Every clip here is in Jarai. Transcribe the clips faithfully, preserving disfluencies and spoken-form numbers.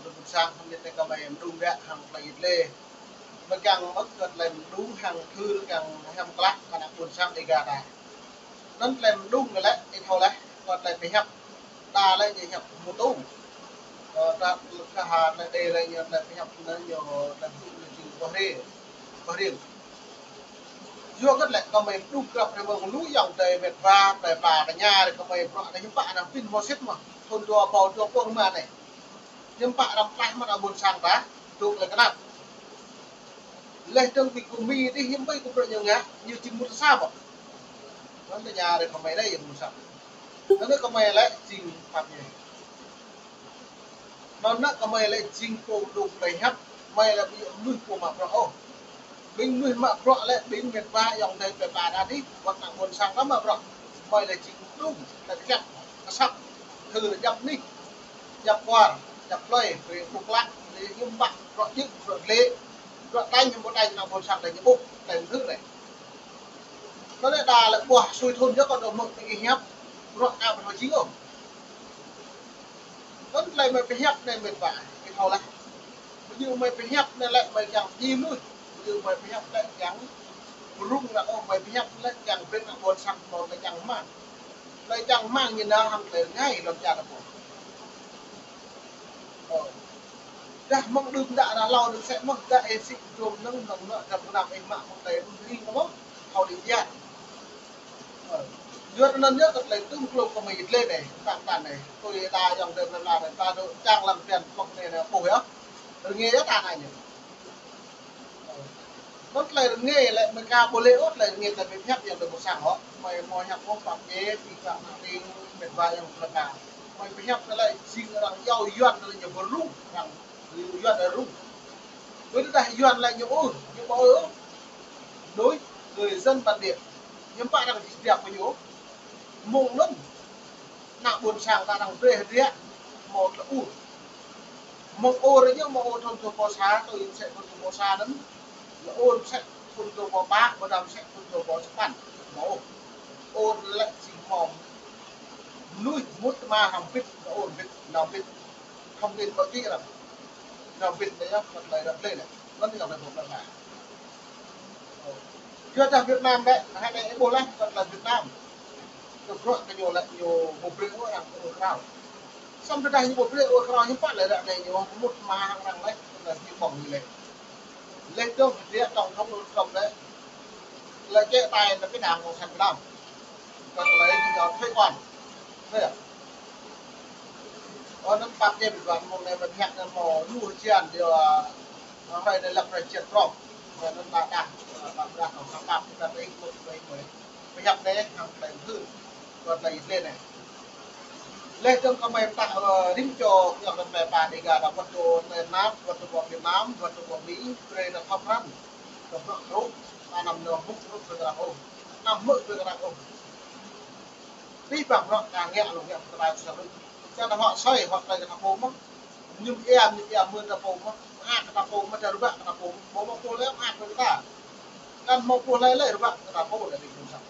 Ƀôn sang hăng ñu tơlơi kơmơi mơđung biă hăng tơlơi yit lê. Mơ̆ kiăng mơ̆ kơ tơlơi mơđung hăng thâo kiăng hiam klă kơ ană ƀôn sang Dêga ta. Anŭn tơlơi mơđung lĕ, ih thâo laih, kơ tơlơi pơhiăp. Đa lĕ ñu hiăp mơtu. Ơ, ta, ta ha tơlơi đe lĕ ñu tơlơi pơhiăp anŭn ñu tơlơi mơtu ñu jing boh rê, boh riêng. Yua kơ tơlơi kơmơi mơđung krăp rơmơ̆ng lu ayŏng adơi met wa, plơi pla tơña rơmơ̆ng kơmơi bruă anai hiư̆m pă anŭn pĭn mơsĭt mơ̆. Thun dua rơbâo dua pluh rơma anai. Hiư̆m pă răm tlaih mơ̆n ană ƀôn sang ta, dŏ lĕ kơnap. Leh dơ̆ng ƀing gơmơi dih hiư̆m pă kơ bruă ñu ngă, ñu jing mŭt sa ƀă. Anŭn tơña rơmơ̆ng kơmơi anai yơh ƀôn sang. Anŭn kơmơi lĕ jing pap ñu. Anŭn ană kơmơi lĕ jing pô mơđung tơlơi hiăp, kơmơi lĕ ƀu djơ̆ mơnuih pô mă bruă ôh. Ƀing mơnuih mă bruă lĕ ƀing met wa ayŏng adơi plơi pla ta dih, wơ̆t ană ƀôn sang ta mă bruă. Kơmơi lĕ jing mơđung, lĕ kơjăp, kơsăp, thâo lĕ djăp anih, djăp kwar, djăp plơi, brơi ƀuh klă, lĕ hiư̆m pă, bruă djơ̆, bruă glĕ, bruă tañ, hiư̆m pă tañ, ană ƀôn sang ta ñu ƀuh, tañ thâo lĕ. Anŭn lĕ đa lĕ ƀuh sui thun yơh kơ dŏ mơ̆ tơlơi hiăp, bruă ka ƀu thâo jing ôh. Anŭn tơlơi mơi pơhiăp anai met wa, ih thâo laih. Ƀu djơ̆ mơi pơhiăp anai lĕ mơi kiăng jing mơnuih. Ƀu djơ̆ mơi pơhiăp lĕ kiăng pơrŭng anŭn ôh, mơi pơhiăp lĕ kiăng brơi ană ƀôn sang ta tơlơi čang rơmang. Tơlơi čang rơmang ñu nao hăng tơlơi rơngai lŏn čar ta pô. Ơ. Dah mơ̆ng đưm đă dah hlâo đưm sĕ mơ̆ dah ih sĭ dôm nơ̆ng nơ̆ng nơ̆ dăm gơnam ih mă mơ̆ng tơlơi rŭng rĭng mơ̆ thâo đĭ jia. Ơ. Yua anŭn yơh kơ tơlơi tŭm klông kơmơi yit lê anai, tang tan anai. Tui đa ayŏng adơi plơi pla anai, ta dŏ čang lăm pian pŏk anai anai, ƀuh yơh. Rơngai yơh ta anai ñu. Ơ. Anŭn tơlơi rơngai lĕ mơi ka ƀu lĕ ôh tơlơi rơngai tơlơi pơhiăp ayŏng adơi ƀôn sang hŏ. Mơi mơ̆ hiăp ôh pap djai, pi pă mă ring, met wa ayŏng plơi pla. Mơi pơhiăp tơlơi jing arăng iâu Yuan tơlơi ñu pơrŭng, arăng iâu Yuan tơlơi rŭng. Ƀơi tơdah Yuan lĕ ñu ôh, ñu ƀu ôh. Đối với dân bản địa, hiư̆m pă arăng jing biă kơ ñu. Mơ̆ng anŭn, ană ƀôn sang ta arăng brơi hơdră, hmâo tơlơi ur. Mơ̆ng ur ñu hmâo ur thun dua rơbâo sa, tui yơh msĕ thun dua rơbâo sa anŭn. Lĕ ur msĕ thun dua rơbâo pă, ƀôdah msĕ thun dua rơbâo sapăn. Hmâo ur. Ur lĕ jing hmâo mơnuih mŭt tơma hăng bit, lĕ ur bit, nao bit. Thông tin báo chí lĕ. Nao bit anai yơh, kơ tơlơi ră lĕ anai. Anŭn yơh anai ƀuh lĕ. Yua dah Việt Nam lĕ, hơnai ih ƀuh laih, kơ tơlơi Việt Nam. Kơ bruă kơ ñu lĕ, ñu ƀu brơi ôh arăng kơ ur krao. Samơ̆ tơdah ñu ƀu brơi ur krao, hiư̆m pă lĕ ră anai ñu mŭt tơma hăng arăng laih, kơ tơlơi ñu ƀơ̆ng ñu lĕ. Leh dơ̆ng hơdră tổng thống Donald Trump lĕ, lĕ chế tài lĕ kơ Đảng Cộng sản Việt Nam. Kơ tơlơi ñu thuế quan. Thế à? Ơ, anŭn pap djai ƀing gơmơi mơ̆ng anai ƀu hiăp anŭn mơ̆ lu hơjan yơh, ơ, hrơi anai lăp hrơi hơjan prŏng. Ơ, anŭn ta đah, ơ, ta đah kơ pap, ta đah ih mŭt, ih mŭt. Pơhiăp anai hăng tơlơi hưn, kơ tơlơi yit lê anai. Leh dơ̆ng kơmơi pơtă, ơ, rĭm čô ayŏng adơi plơi pla Dêga ta wơ̆t dŏ tơnap, wơ̆t dŏ pơ Việt Nam, wơ̆t dŏ pơ Mi, brơi ta thâo krăn. Kơ bruă truh, ta anăm nao hmư̆ hrup brơi kơ arăng ôh. Anăm hmư̆ brơi kơ arăng ôh. Abih bang bruă ta ngă lu ngă kơ ta sơrŭ. Čang ta hŏk soi, hŏk tơlơi kơ ta pô mơ̆n. Mơñum ia, mơñum ia mơ̆n ta pô mơ̆n. Mơak kơ ta pô mơ̆n, ta rơbah kơ ta pô mơ̆n. Ƀu hmâo pô hlơi mơak kơ ta. Kăn hmâo pô hlơi lĕ rơbah kơ ta pô lĕ ƀing ƀôn sang.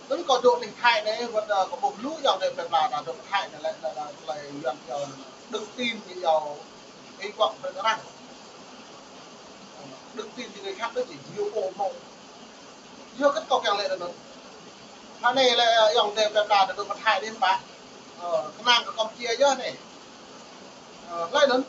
Anŭn kâo dŏ anih Thái anai, wơ̆t, ơ, kâo ƀuh lu ayŏng adơi plơi pla ta dŏ Thái anai lĕ, lĕ, lĕ, tơlơi Yuan kâo, đức tin ñu iâu, ih ƀuh brơi kơ arăng. Đức tin ñu ngă khăp đôč či, ñu pô hmâo. Yua kơ kâo kiăng lĕ anŭn. Hơnai lĕ ayŏng adơi plơi pla ta dŏ pơ Thái anai pă. Ơ, kơnang kơ Campuchia yơh anai. Ơ, lĕ anŭn,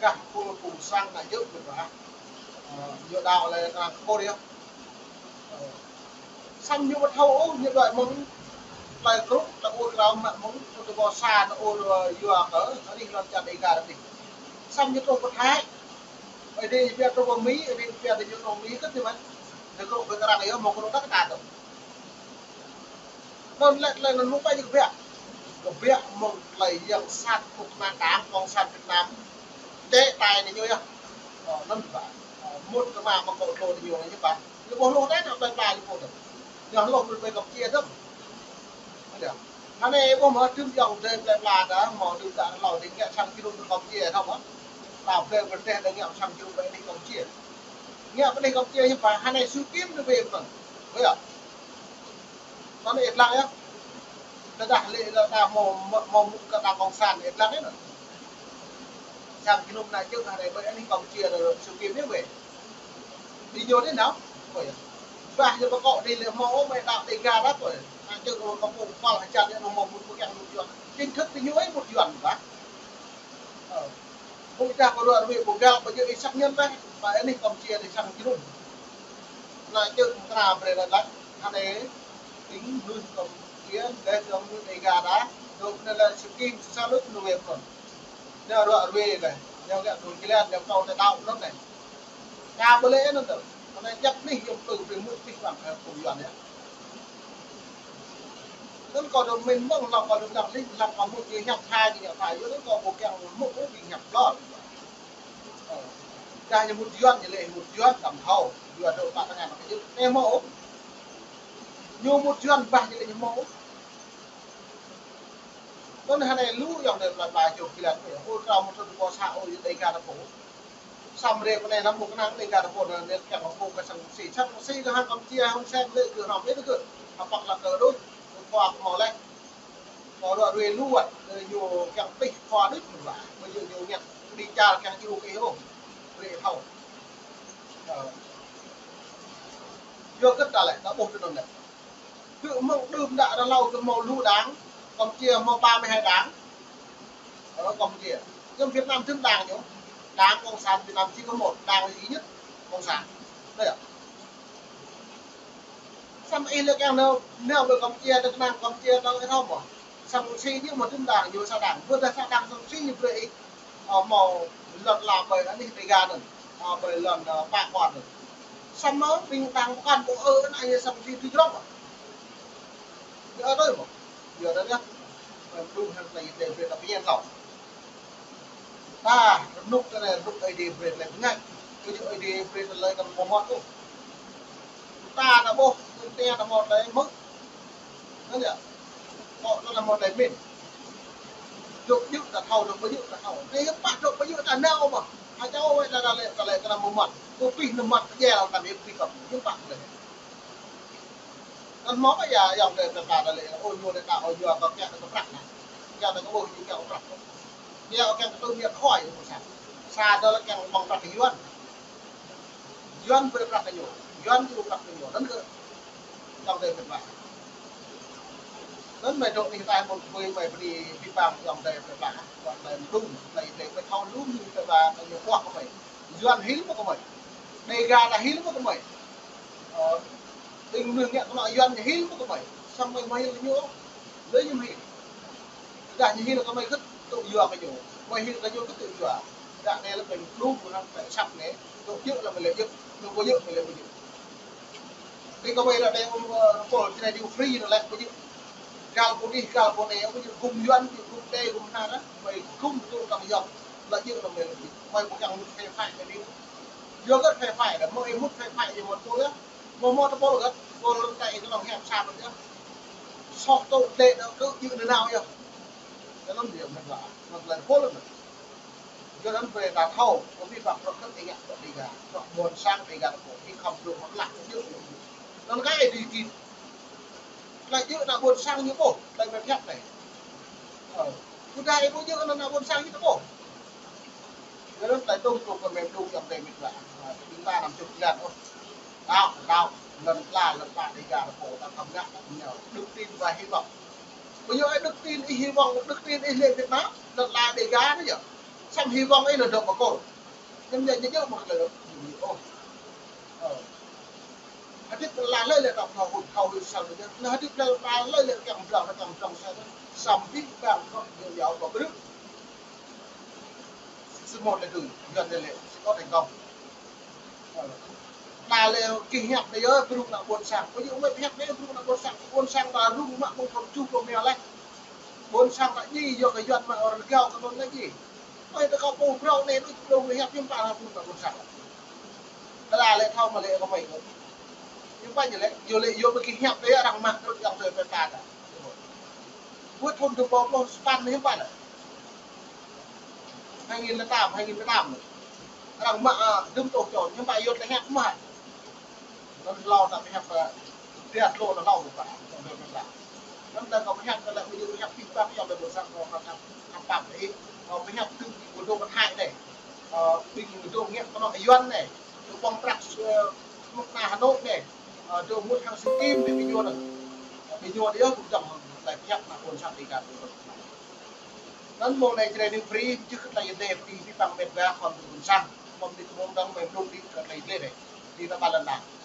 gah pô pô sang anai yơh ƀu pă. Ơ, ñu đaŏ lĕ kơnang kơ pô yơh. Ơ, samơ̆ ñu ƀu thâo ôh, ñu đuaĭ mơ̆ng tơlơi krŭ, ta ur krao mă mơ̆ng, ta ur ƀu sa, ta ur, ơ, yua kơ, anih lŏn čar Dêga ta dih. Samơ̆ ñu truh pơ Thái. Ơi adơi pia truh pơ Mi, ơi adơi pia ta ñu truh Mi kơ tui mơ̆n. Ñu krŭ ƀơi kơ arăng yơh, mơ̆ng krŭ ta kơ ta dŏ. Anŭn lĕ tơlơi anŭn mơ̆ng ƀai ñu kơbiă. Kơbiă mơ̆ng tơlơi yang sat kơnuk kơna Đảng Cộng sản Việt Nam. Chế tài ñu yơh. Ơ, anŭn ƀă. Ơ, mŭt tơma mă kơ tlô ñu yơh ƀă. Ñu ƀuh hloh đôč ană plơi pla ñu pô dơ̆ng. Ñu hloh mŭt ƀơi Campuchia dơ̆ng. Hơnai ƀuh mơ̆ tơm ayŏng adơi plơi pla ta, mơ̆ tơm ta hlâo dih ngă sang jơnum ƀơi Campuchia thâo mơ̆. Ta plơi pơdeh dơ̆ng ngă sang jơnum ƀơi anih Campuchia. Ngă ƀơi anih Campuchia hiư̆m pă, hơnai su kim ñu ƀơi mơ̆n. Ƀơi yơh. Anŭn ih lăng yơh. Tơdah lĕ lĕ ta hmâo, hmâo, hmâo mŭt kơ ta cộng sản ih lăng yơh anŭn. Sang jơnum ană čư̆ hơdai ƀơi anih Campuchia đơ Siu Kim anai weh. Đi ñu đơi nao. Ôi. Bah ñu pơkŏ đơi lĕ hmâo ôh, mơi đaŏ Dega đah ôh. Ană čư̆ kơ pơkŏ kual hơjăn ñu hmâo mŭt pơkeng mŭt yuan. Chính thức đi ñu ơi mŭt yuan bah. Ơ. Mŭt dah kơ ruă ruê pơgăl pơjơ̆ ih xác nhận bah. Ƀơi anih Campuchia đơi sang jơnum. Ană čư̆ mơkra brơi lăi lăi. Hơdai. Ƀing mơnuih Campuchia, đơi kơ mơnuih Dega đah. Dŏ anai lĕ Siu Kim sa lŭt mơnuih weh pơkŏn. Nao ruă ruê lĕ, nao gak dun jơlan, nao kâo tơdăo anŭn lĕ. Ka ƀơi lĕ anŭn tơ. Anai jăp anih yơh pơtô brơi mŭt pih bang kơ pô yuan yơh. Anŭn kâo dŏ mĭn mơ̆ng, lăng kâo dŏ lăng lih, lăng kâo mŭt ñu hiăp tha, ñu hiăp tha, yua anŭn kâo ƀu kiăng mŭt ôh ƀing hiăp lor. Ơ. Dah ñu mŭt yuan, ñu lĕ mŭt yuan, tăm thâo. Yuan dŏ pă tơngan kơ ñu. Anai hmâo ôh. Ñu mŭt yuan bah ñu lĕ ñu hmâo ôh. Anŭn hơdai lu ayŏng adơi plơi pla čô kilan, ơ, ôh, kâo mŭt tơ̆ pô sa, ôh, Dega tơpô. Samơ̆ rĕ pơ anai lăm mŭk kơnang Dega tơpô anŭn, anŭn kiăng pô kơ sang si, sang si kơ hăng Campuchia, Hun Sen lĕ kơ hrŏm, ih kơ, apăk lă kơ đôč, kơ khoa kơ hmâo lĕ. Kâo ruă ruê lu wơ̆t, ơ, ñu kiăng pih khoa đôč mơ̆n wă, ƀơi ñu ñu ngă, đi čar kiăng ñu kơ ôh, rĕ thâo. Ơ. Yua kơ ta lĕ, ta ƀuh tui anŭn lĕ. Kơ mơ̆ng đưm đă rơlâo kơ hmâo lu đảng, Campuchia hmâo ba mươi hai đảng. Ở Campuchia. Yơh Việt Nam tơm đảng ñu. Đảng Cộng sản Việt Nam chỉ có một, đảng duy nhất, Cộng sản. Đấy ạ. Samơ̆ ih lĕ kiăng nao, nao ƀơi Campuchia, Việt Nam Campuchia, nao ih thâo mơ̆. Samơ̆ si ñu mơ̆ tơm đảng, ñu sa đảng. Ƀơi dah sa đảng samơ̆ si ñu brơi ih. Ơ, hmâo lŏn la ƀơi anih Dega anŭn, ơ, ƀơi lŏn, ơ, pă kual anŭn. Samơ̆ ƀing tang pơkŏn ƀu ơ anai yơh samơ̆ si tui jrŏng. Yơh đơi mơ̆. Yơh đơi yơh. Ƀing đŭng hăng tơlơi Ơi Adai brơi ta pơñen lŏ. Ta, rơnŭk tơlơi, rơnŭk Ơi Adai brơi tơlơi pơngač. Ƀu djơ̆ Ơi Adai brơi tơlơi kơ mơmŏt ôh. Ta ta ƀuh, ta ta hmâo tơlơi mơ̆. Anŭn yơh. Kâo ta ta hmâo tơlơi mĭn. Dŏ ƀu djơ̆ ta thâo, dŏ ƀu djơ̆ ta thâo. Anai hiư̆m pă dŏ ƀu djơ̆ ta nao mơ̆. Hơjao wơ̆t ta ta lĕ, ta lĕ ta ta mơmŏt. Kơ pih nơmŏt ta djel ta mĭn pih kơ. Hiư̆m pă tơlơi. Anŭn hmâo mơ̆ yơh, ayŏng adơi plơi pla ta lĕ, ơ, ñu lĕ ta, ơ, ñu kơ kiăng ta kơ prăk anai. Kiăng ta kơ ƀuh, ñu kiăng kơ prăk. Ñu kiăng kơ tơm ñu khoi, ñu sa. Sa tơlơi kiăng ƀơ̆ng prăk kơ yuan. Yuan brơi prăk kơ ñu. Yuan ƀu prăk kơ ñu. Anŭn kơ ayŏng adơi plơi pla. Anŭn mơi dŏ anih ta mŭt ƀơi mơi pơđĭ pơpă ayŏng adơi plơi pla. Ayŏng adơi mơđung, ayŏng adơi plơi thâo lu ñu plơi pla, kơ ñu ƀuah kơ mơi. Yuan hil mơ̆ kơ mơi. Dega ta hil mơ̆ kơ mơi. Ơ, ƀing mơnuih ngă kơnŏ yuan ñu hil mơ̆ kơ mơi. Samơ̆ mơi hil kơ ñu. Lơi ñu hil. Tơdah ñu hil kơ mơi kơ tŭ yua kơ ñu. Mơi hil kơ ñu kơ tŭ yua. Tơdah anai lĕ ƀing đŭng kơ hăng ƀing săp anai. Tŭ djơ̆ lĕ mơi lĕ djơ̆. Tŭ ƀu djơ̆ mơi lĕ ƀu djơ̆. Ƀing kơ mơi lĕ anai ƀu, ơ, pôl čơnai đi free anŭn lĕ ƀu djơ̆. Gal pô anih, gal pô anai, ƀu djơ̆ gum yuan, ƀu djơ̆ gum đe, gum hna, mơi gum tŭ tăm yŏk. Lĕ djơ̆ lĕ mơi lĕ djơ̆. Mơi ƀu kiăng mŭt phê phai kơ đĭ. Yua kơ phê phai lĕ, mơi mŭt phê phai ñu mơ̆n pôl yơh. Mơ̆ mơ̆ tơpôl găt, pôl lŏn tơkai kơnơ̆ng hiam sa mơ̆n yơh. Soh tŭ lĕ nao kơ djơ̆ nao yơh. Kơ anŭn yơh mơ̆n wă, anŭn lĕ pôl mơ̆n. Yua anŭn brơi ta thâo, kơ ƀing ƀă prŏk kơt ih ngă kơ Dega, prŏk ƀôn sang Dega ta pô, ih khŏm dŏ mơ̆ lăk djơ̆. Anŭn kơ ih đi tin. Tơlơi djơ̆ ană ƀôn sang ñu ƀuh, tơlơi mơi pơhiăp anai. Ơ, tơdah ih ƀu djơ̆ anŭn ană ƀôn sang ñu ta ƀuh. Yua anŭn tơlơi tŭm tŭm kơ mơi đŭng ayŏng adơi mĭt wa. Ơ, ƀing ta năm chục kilan ôh. Đaŏ, đaŏ, lŏn ala, lŏn ala Dega ta pô, ta khŏm ngă, ta khŏm nao. Đức tin và hy vọng. Ƀu djơ̆ ih đức tin, ih hy vọng, đức tin ih lĕ Việt Nam, lŏn ala Dega anai yơh. Samơ̆ hy vọng ih lĕ dŏ pơkôl. Ñăm djơ̆ djơ̆ mơ̆ lĕ, ôh. Ơ. Hơdip plơi pla lơi lĕ ta thâo hŭt, thâo hŭt sa lĕ. Anai hơdip plơi pla lơi lĕ kiăng pơdrŏng, kiăng pơdrŏng sa lĕ. Samơ̆ ƀing ƀing kơ ñu yua kơ brư̆. Samơ̆ lĕ tui, yuan lĕ lĕ, sẽ có thành công. Ơ. Pla lĕ kơ hiăp lĕ yơh, brư̆ ană ƀôn sang. Ƀu djơ̆ mơi hiăp lĕ brư̆ ană ƀôn sang. Ƀôn sang ta rŭng mă ƀu thâo čuh kơ mơi lĕ. Ƀôn sang ta djai, yua kơ yuan mă rơgao kơ anŭn lĕ djai. Ơi, ta kơ pô phrâo anai, đuč pô hiăp hiư̆m pă hăng pô ta ƀôn sang. Tơdah lĕ thâo mă lĕ kơ mơi kơ. Hiư̆m pă ñu lĕ, yua lĕ, yua mơi kơ hiăp lĕ arăng mă kơ ayŏng adơi plơi pla ta. Ƀu thun tơpă pluh sapăn hiư̆m pă lĕ. Hai nghìn lẻ tám, hai nghìn mười tám. Arăng mă, ơ, dŭm tôh čô, hiư̆m pă yua lĕ hiăp mă. Anŭn hlâo ta pơhiăp, ơ, dia hlâo ta hlâo mơ̆ pă, ayŏng adơi plơi pla. Anŭn ta kơ pơhiăp kơ lĕ ƀu djơ̆ pơhiăp pih pap ayŏng adơi ƀôn sang kơ pap pap pap lĕ. Ơ, pơhiăp tŭ ƀing gơdông ƀơ̆t hăi anai. Ơ, ƀing gơdông ngă kơnong Yuan anai. Dŏ ƀơ̆ng prăk, ơ, mơ̆ng anai Hà Nội anai. Ơ, dŏ mŭt hăng Sing Kim anai ƀing Yuan anai. Ơ, ƀing Yuan anai yơh, ƀu djơ̆ hăng tơlơi pơhiăp ană ƀôn sang Dega. Anŭn mơ̆ng anai Jrai News Free, čih kơ tơlơi Ơi Adai, ƀing ƀing păng met wa khŏm ƀôn sang. Mơ̆ng anai tơmơ̆ng dơ̆ng, mơ̆ng blung đĭ kơ tơlơi Ơi Adai anai. Đĭ ană ƀă lŏn anai.